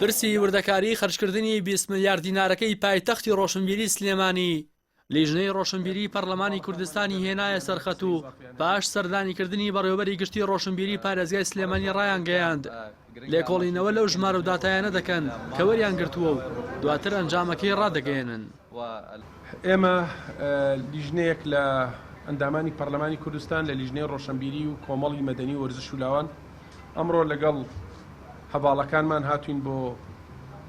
پرسی وردەکاریی خەرجکردنی 20 ملیار دینارەکەی پایتەختی ڕۆشنبیری سلێمانی، لیژنەی ڕۆشنبیری پەرلەمانی کوردستانی هێنایە سەرخەت و پاش سەردانیکردنی بەڕێوەبەری گشتی ڕۆشنبیری پارێزگای سلێمانی ڕایانگەیاند، لێکۆڵینەوە لەو ژمارە و داتایانە دەکەن کە وەریانگرتووە و دواتر ئەنجامەکەی ڕادەگەیەنن. ئێمە لیژنەیەک لە ئەندامانی پەرلەمانی کوردستان لە لیژنەی ڕۆشنبیری و کۆمەڵی مەدەنی و وەرزش و لاوان ئەمڕۆ لەگەڵ هەڤاڵەکانمان هاتوین بۆ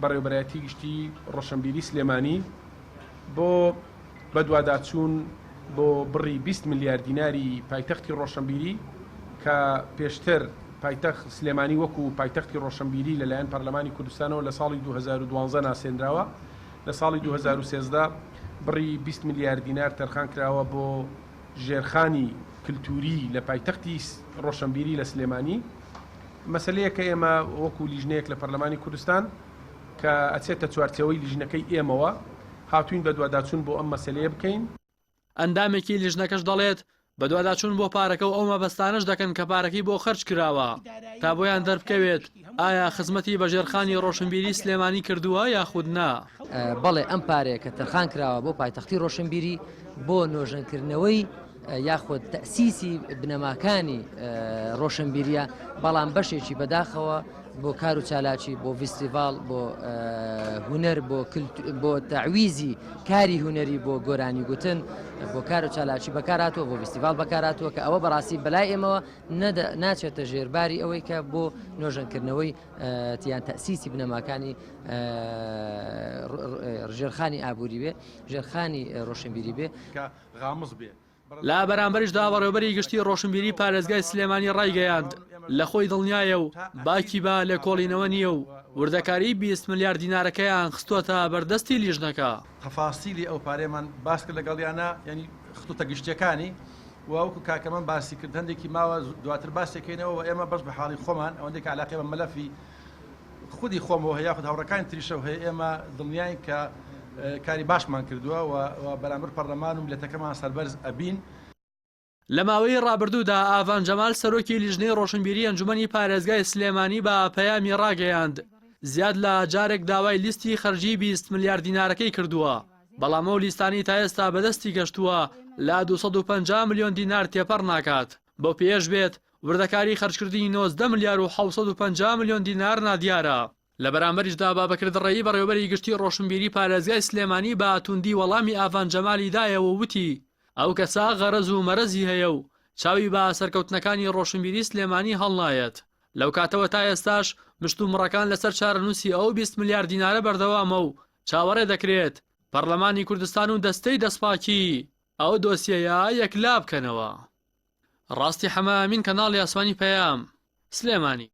بەڕێوەبەرایەتی گشتی ڕۆشنبیری سلێمانی بۆ بەدواداچوون بۆ بڕی 20 ملیار دیناری پایتەختی ڕۆشنبیری کە پێشتر پایتەخت سلێمانی وەکو پایتەختی ڕۆشنبیری لەلایەن پەرلەمانی کوردستانەوە لە ساڵی 2012 ناسێنراوە لە ساڵی 2013 بڕی 20 ملیار دینار تەرخان کراوە بۆ ژێرخانی کلتوری لە پایتەختی ڕۆشنبیری لە سلێمانی مەسەلەیەکە ئێمە وەکو لیژنەیەک لە پەرلەمانی کوردستان کە ئەچێتە چوارچێوەی لیژنەکەی ئێمەوە هاتوین بەدواداچوون بۆ ئەم مەسەلەیە بکەین. ئەندامێکی لیژنەکەش دەڵێت، بەدواداچوون بۆ پارەکە و ئەو مەبەستانەش دەکەن کە پارەکەی بۆ خەرج کراوە تا بۆیان دەربکەوێت ئایا خزمەتی بە ژێرخانی ڕۆشنبیری سلێمانی کردووە یاخود نا. بەڵێ ئەم پارەیە کە تەرخان کراوە بۆ پایتەختی ڕۆشنبیری بۆ نۆژەنکردنەوەی یاخود تەسیسی بنەماکانی ڕۆشنبیریە بەڵام بەشێکی بەداخەوە بۆ کار و چالاکی بۆ ڤیستیڤاڵ بۆ هونەر بۆ بۆ تەعویزی کاری هونەری بۆ گۆرانی گوتن بۆ کار و چالاکی بەکاراتەوە بۆ ڤیستیڤاڵ بەکاراتەوە کە ئەوە بەڕاستی بەلای ئێمەوە ناچێتە ژێرباری ئەوەی کە بۆ نۆژەنکردنەوەی تیان تەسیسی بنەماکانی ژێرخانی ئابووری بێ ژێرخانی ڕۆشنبیری بێ. لە بەرامبەریشدا بەڕێوەبەری گشتی ڕۆشنبیری پارێزگای سلێمانی ڕایگەیاند، لە خۆی دڵنیایە و باکی بە لێکۆڵینەوە نییە و وردەکاریی 20 ملیار دینارەکەیان خستووەتە بەردەستی لیژنەکە. تەفاسیلی ئەو پارەیەمان باس کرد لەگەڵیانا یانی خطوتە گشتیەکانی و وەکو کاکەمەم باسی کرد هەندێکی ماوە دواتر باسێکەینەوە و ئێمە بەش بە حاڵی خۆمان ئەوەندەی کە علاقەی بە مەلەفی خودی خۆمەوە هەیە یاخود هاوڕێکانی تریشەوە هەیە ئێمە دڵنیاین کە کاری باشمان کردووە و بەرامبەر پەرلەمان و میللەتەکەمان سەربەرز ئەبین. لە ماوەی ڕابردوودا ئاڤان جەمال سەرۆکی لیژنەی ڕۆشنبیری ئەنجومەنی پارێزگای سلێمانی بە پەیامی ڕاگەیاند، زیاد لە جارێک داوای لیستی خەرجی 20 ملیار دینارەکەی کردووە، بەڵام ئەو لیستانەی تا ئێستا بەدەستی گەشتووە لە 250 ملیۆن دینار تێپەڕ ناکات، بەو پێیەش بێت وردەکاری خەرجکردنی 19 ملیار و 750 ملیۆن دینار نادیارە. لە بەرامبەریشدا بابەکر دڕەیی بەڕێوەبەری گشتی ڕۆشنبیری پارێزگای سلێمانی بە توندی وەڵامی ئاڤان جەمالی دایەوە و وتی، ئەو کەسە غەرەز و مەرەزی هەیە و چاوی بە سەرکەوتنەکانی ڕۆشنبیری سلێمانی هەڵنایەت. لەو کاتەوە تا ئێستاش مشتومڕەکان لەسەر چارەنووسی ئەو 20 ملیار دینارە بەردەوامە و چاوەڕێ دەکرێت پەرلەمانی کوردستان و دەستەی دەستپاکی ئەو دۆسیەیە یەکلا بکەنەوە. ڕاستی حەمە ئەمین کەناڵی ئاسمانی پەیام، سلێمانی.